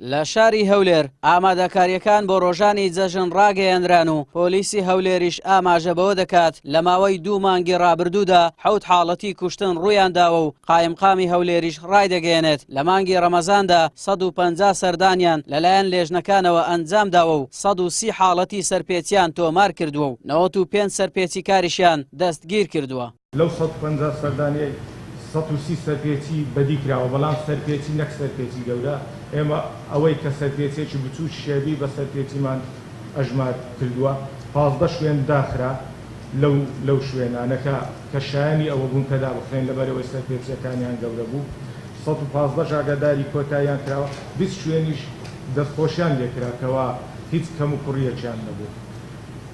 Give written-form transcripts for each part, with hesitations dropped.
لە شاری هەولێر ئامادەکارییەکان بۆ ڕۆژانی جەژن ڕاگەیەنران و پۆلیسی هەولێریش ئاماژە بەوە دەکات لە ماوەی دوو مانگی ڕابردوودا حەوت حاڵەتی کوشتن ڕوویانداوە و قایمقامی هەولێریش ڕایدەگەیەنێت لە مانگی ڕەمەزاندا 150 سەردانیان لەلایەن لێژنەکانەوە ئەنجامداوە و 130 حاڵەتی سەرپێچیان تۆمار کردووە و 95 سەرپێچیکاریشیان دەستگیرکردووە. لەو 150 سەردانیەی 130 سەرپێچی بەدی کراوە، بەڵام سەرپێچی نەک سەرپێچی گەورە، ئێمە ئەوەی کە سەرپێچیەکی بچووکیش هەبی بە سەرپێچیمان ئەژمار کردووە، 15 شوێن داخرا لەو لەو شوێنانە کە کە شایەنی ئەوە بوون کە دابخرێن لەبەرئەوەی سەرپێچیەکانیان گەورە بوو، 115 ئاگاداری کۆتاییان کراوە، 20 شوێنیش دەستخۆشیان لێکرا کەوا هیچ کەموکوڕیەکیان نەبوو.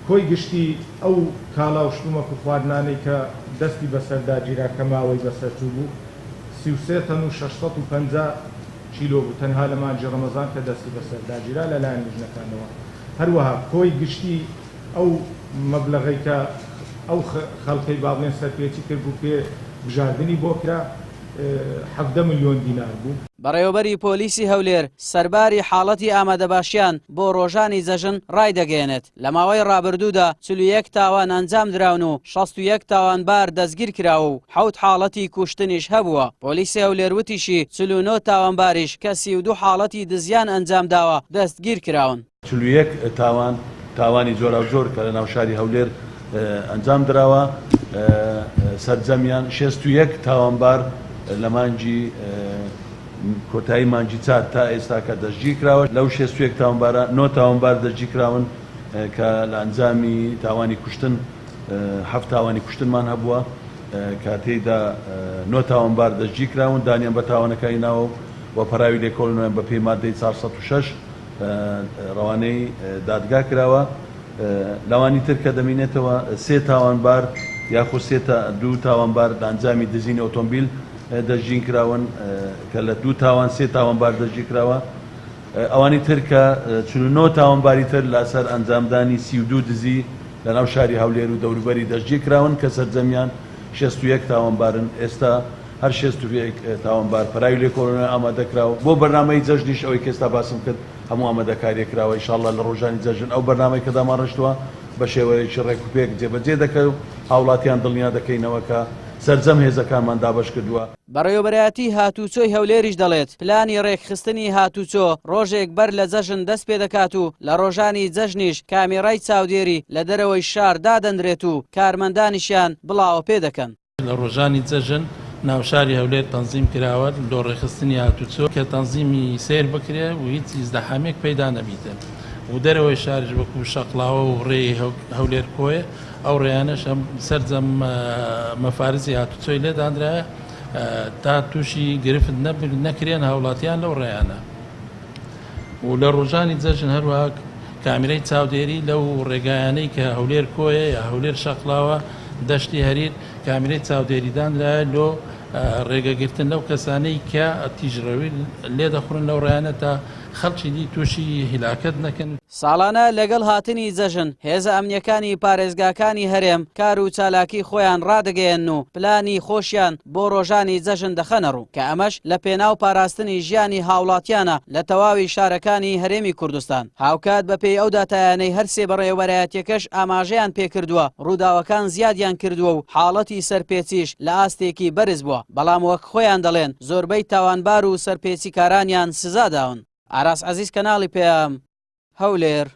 کۆی گشتی ئەو کاڵا و شتومەک و خواردنانەی کە دەستی بەسەردا گیرا کە ماوەی بەسەرچوو بوو، 33 تەن و 650 کیلۆ بوو تەنها لە مانگی ڕەمەزان کە دەستی بەسەردا گیرا لەلایەن لیژنەکانەوە. هەروەها کۆی گشتی ئەو مەبلەغەی کە ئەو خەڵکەی با بڵێن سەرپێچی کردبوو پێ بژاردنی بۆ کرا 17 ملیۆن دینار بوو. بەڕێوەبەری پۆلیسی هەولێر سەرباری حاڵەتی ئامادەباشیان بۆ ڕۆژانی جەژن ڕایدەگەیەنێت، لە ماوەی ڕابردوودا 41 تاوان ئەنجامدراون و 61 تاوانبار دەستگیرکراوە و حەوت حاڵەتی کوشتنیش هەبووە. پۆلیسی هەولێر وتیشی، 49 تاوانباریش کە 32 حاڵەتی دزیان ئەنجامداوە دەستگیرکراون. 41 تاوان، تاوانی جۆراوجۆر کە لەناو شاری هەولێر ئەنجام دراوە، سەرجەمیان 61 تاوانبار لە مانگی کۆتایی مانگی چار تا ئێستاکە دەستگیرکراوە. لەو 61 تاوانبارە نۆ تاوانبار دەستگیرکراون کە لە ئەنجامی تاوانی کوشتن حەفت تاوانی کوشتنمان هەبووە کە تێیدا نۆ تاوانبار دەستگیرکراون، دانیان بە تاوانەکانی ناوە و پەراوی لێکۆڵینەوەیان بەپێی مادەی 406 ڕەوانەی دادگا کراوە. لەوانی تر کە دەمینێتەوە سێ تاوانبار یاخود سێ تا دوو تاوانبار لە ئەنجامی دزینی ئۆتۆمبیل دەستگیر کراون کە لە دوو تاوان سێ تاوانبار دەستگیر کراوە. ئەوانی تر کە 49 تاوانباری تر لەسەر ئەنجامدانی 32 دزی لەناو شاری هەولێر و دەوروبەری دەستگیر کراون کە سەرجەمیان 61 تاوانبارن. ئێستا هەر 61 تاوانبار پەراوی لێکۆڵینەوە ئامادە کراوە بۆ بەرنامەی جەژنیش ئەوەی کە ئێستا باسم کرد هەموو ئامادەکارییە کراوە ئینشاڵڵا لە ڕۆژانی جەژن ئەو بەرنامەی کە دامانڕشتووە بە شێوەیەکی ڕێک و پێک جێبەجێ دەکەین و هاوڵاتیان دڵنیا دەکەینەوە کە سەرجەم هێزەکانمان دابەش کردووە. بەڕێوەبەرایەتی هاتووچۆی هەولێریش دەڵێت، پلانی ڕێکخستنی هاتووچۆ ڕۆژێک بەر لە جەژن دەست پێدەکات و لە ڕۆژانی جەژنیش کامێرای چاودێری لە دەرەوەی شار دادەنرێت و کارمەندانیشیان بڵاوە پێدەکەن. لە ڕۆژانی جەژن ناوشاری هەولێر تەنزیم کراوە لۆ ڕێکخستنی هاتوچۆ کە تەنزیمی سەیر بکرێ و هیچ ئیزدحامێک پەیدا نەبیتن و دەرەوەی شاریش وەکو شەقڵاوە و ڕێی هەولێر کۆیە ئەو ڕێیانەش هەم سەرجەم مەفارزی هاتوچۆی لێ دانرایە تا تووشی گرفت نەکرێن هاوڵاتیان لەو ڕێیانە و لە ڕۆژانی جەژن هەروەها کامیرەی چاودێری لەو ڕێگایانەی کە هەولێر کۆیە یا هەولێر شەقڵاوە دەشتی هەریر کامیرەی چاودێری دانرایە لۆ ڕێگەگرتن لەو کەسانەی کە تیژڕەوی لێدەخورن لەو ڕێیانە تا خەڵکی دی تووشی هیلاکەت نەکەن. ساڵانە لەگەڵ هاتنی جەژن، هێزە ئەمنییەکانی پارێزگاکانی هەرێم کار و چالاکی خۆیان ڕادەگەیەنن و پلانی خۆشیان بۆ ڕۆژانی جەژن دەخەنەڕوو، کە ئەمەش لە پێناو پاراستنی ژیانی هاوڵاتیانە لە تەواوی شارەکانی هەرێمی کوردستان. هاوکات بەپێی ئەو داتایانەی هەرسێ بەڕێوەبەرایەتیەکەش ئاماژەیان پێکردووە، ڕووداوەکان زیادیان کردووە و حاڵەتی سەرپێچیش لە ئاستێکی بەرز بووە، بەڵام وەک خۆیان دەڵێن زۆربەی تاوانبار و سەرپێچیکارانیان سزاداون. ئاراس عەزیز کەناڵی پەیام، هەولێر.